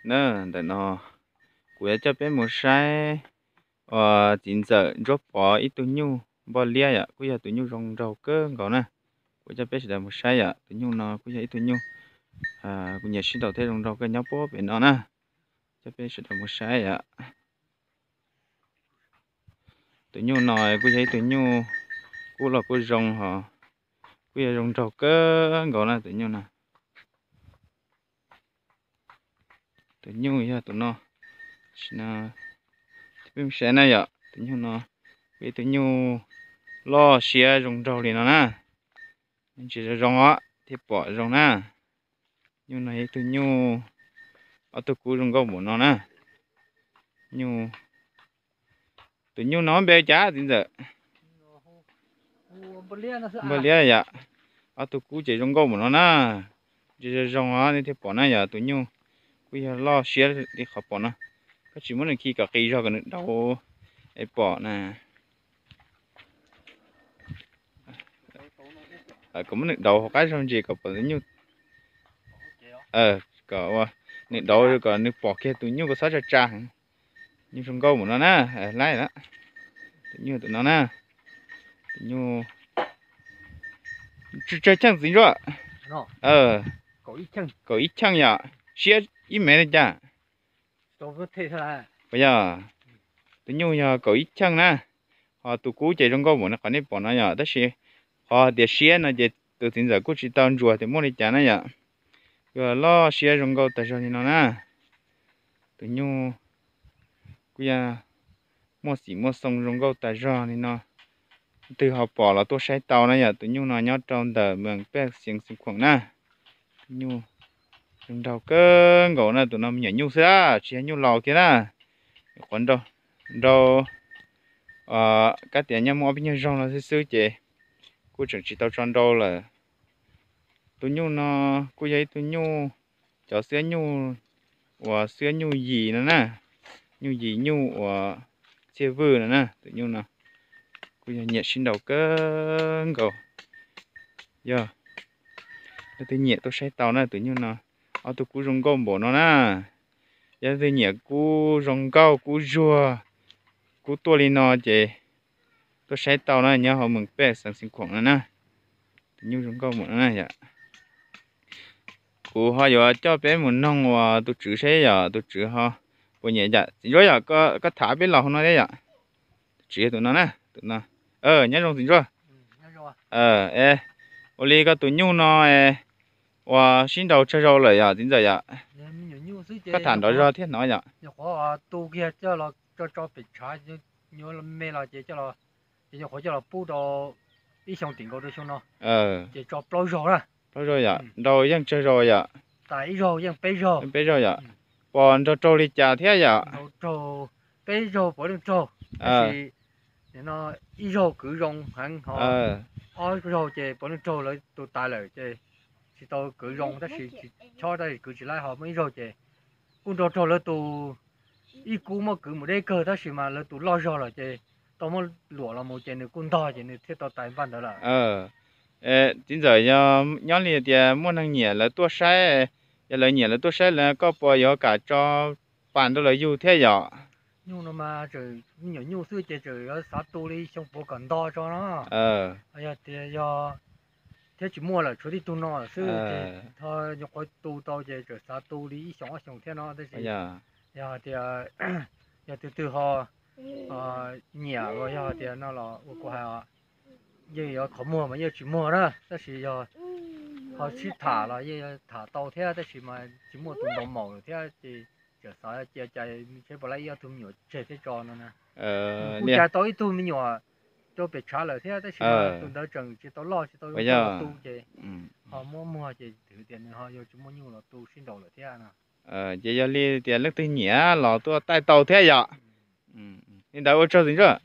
Na, ntawm no kuv yuav coj peb mus saib uas txiv ntxawm Ntsuab Pov ib tug nyuj npoj liab yom, kuj yog tus nyuj zoo nraug kawg nkaus na. Kuv coj peb sawv daws mus saib yom, tus nyuj no kuj yog ib tug nyuj kuv nyiam sib nraus thiab zoo nraug kawg nyob puag pem no na. Coj peb sawv daws mus saib yom. Tus nyuj no kuj yog ib tug nyuj kuj loj kuj zoo hos, kuj yog zoo nraug kawg nkaus na tus nyuj no. Tus nyuj yog tus no, saib na yom, tus nyuj no kuj ib tug nyuj loj siab zoo nraug li no na. Ntsia zoo zoo os thiaj pom zoo na. Nyuj no yog ib tug nyuj, ob tug kub zoo nkauj npaum no na. Nyuj, tus nyuj no npe cas txiv ntxawm? Npoj liab yom. Ob tug kub ces zoo nkauj npaum no na. Ntsia zoo zoo os nej thiaj pom na yom, tus nyuj kuj yog loj siab li qhov pom no. Koj tsis muab nws khi kom qis zog kom nws dauv es pom na. Kom muab nws dauv hauv qab zog ntsis kom pom tus nyuj. Kom nws dauv kom nws pom kiag tus nyuj kom txhob tsa tsa. Nyuj zoo nkauj npaum no na, laib na. Tus nyuj tus no na. Tus nyuj tsawg cheej txiv ntsuab? Kaum ib cheej yom, siab ib mev li cas? Puas yog? Tus nyuj yog kaum ib cheej na, ho tus kub ces zoo nkauj npaum no qhov nej pom no yom, tab sis qhov tias siab no ces tus txiv ntxawm kuj tsis tau ntsuas tias muaj li cas na yom. Kuj loj siab zoo nkauj tag zog li no na. Tus nyuj kuj yog muaj xim muaj xoo zoo nkauj tag zog li no. Twg ho pom los tuaj saib tau na yom, tus nyuj no nyob rau ntawm Mees Pej Xeev Xwm Khuam na. Tus nyuj zoo nraug kawg nkaus na, tus no me nyuam nyuj xwb a, tsis yog nyuj laus kiag na. Nyuam qhuav nrau, kab tias nyob muaj ob peb nyuag zaug no xwb xwb ces kuj tseem tsis tau tso nrau lawm. Tus nyuj no kuj yog ib tug nyuj, cov xwab nyuj uas xwab nyuj yim no na, nyuj yim nyuj uas txiaj vwj no na. Tus nyuj no kuj yog nyiam sib nraus kawg nkaus. Yog leej twg nyiam tuaj saib tau na, tus nyuj no ob tug kub zoo nkauj npaum no na. Yog leej twg nyiam kub zoo nkauj kub zuag, kub tuaj li no ces tuaj saib tau na, nyob hauv Mees Pej Xeev Xwm Khuam no na. Tus nyuj zoo nkauj npaum no na yom. Kuv ho yuav coj peb mus noog uas tus tswv saib yom, tus tswv ho puas nyiam yom. Txiv Ntsuab yom, koj tham peb los hauv no thiab yom. Tus tswv yog tus no na, tus no. Nyob zoo txiv Ntsuab. Es, ua li koj tus nyuj no uas sib nraus tsawg zaus lawm yom txiv ntxawm yom? Koj tham nrov zog thiab hnov yom. Nyuam qhuav tu kiag coj los tso tso pem tshav, nyuam me los ces coj los, ces nyuam qhuav coj los pub rau ib xyoo tim nkaus rau xyoo no, ces tso plaub zaug na. Plaub zaug yom, nraus yeej tsawg zaus yom? Tas ib zaug yeej peb zaug. Peb zaug yom. Pos nraug raug li cas thiab yom? Nraug raug, peb zaug puav leej raug, tab sis nim no ib zaug kwv zoo heev ho, ob zaug ces puav leej raug lawv tus tais lawm ces tsis tau kwv zoo, tab sis tsis chob, tab sis kwv tsis laib, ho muaj ib zaug ces kuj nraug raug lawv tus, ib kub muab kwv mus deb kawg, tab sis mas lawv tus loj zog lawm ces tau muab luam los mus ces nws kuj ntog ces nws thiaj tau tais npaj ntawd lawm. Txiv ntxawm, yog nyob li tias muaj neeg nyiam lawv tuaj saib, yog lawv nyiam lawv tuaj saib lawv, koj puas yuav kam tso pas rau lawv yug thiab yom? Nyuj no mas tseem me nyuam nyuj xwb ces tseem yuav xav tu li xyoo puav kom nto tso no. Yog tias yog thiab tsis muaj lawm, tshuav tib tug no xwb ces ho nyuam qhuav tu tau ces tseem xav tu li ib xyoos ob xyoos thiab no, tab sis yog tias, yog tus twg ho nyiam los yog tias no los ua kuv hais, yeej yuav qhov muag mas yeej tsis muag na, tab sis yog ho sib tham los yeej tham tau thiab, tab sis mas tsis muaj tus ntaus maum lawm thiab ces tseem xav cia cai seb puas laib ib ob tug me nyuam tseg thiab tso no na. Kuj cais tau ib tug me nyuam rau pem tshav lawm thiab, tab sis mas tus ntawd tseem tsis tau loj tsis tau tu ces ho muab muag ces twb tias nws ho yuav tsis muaj nyuj los tu sib nraus lawm thiab no. Ces yog li tias leej twg nyiam los tuaj taij tau thiab yom. Li ntawd ua tsaug txiv ntsuab.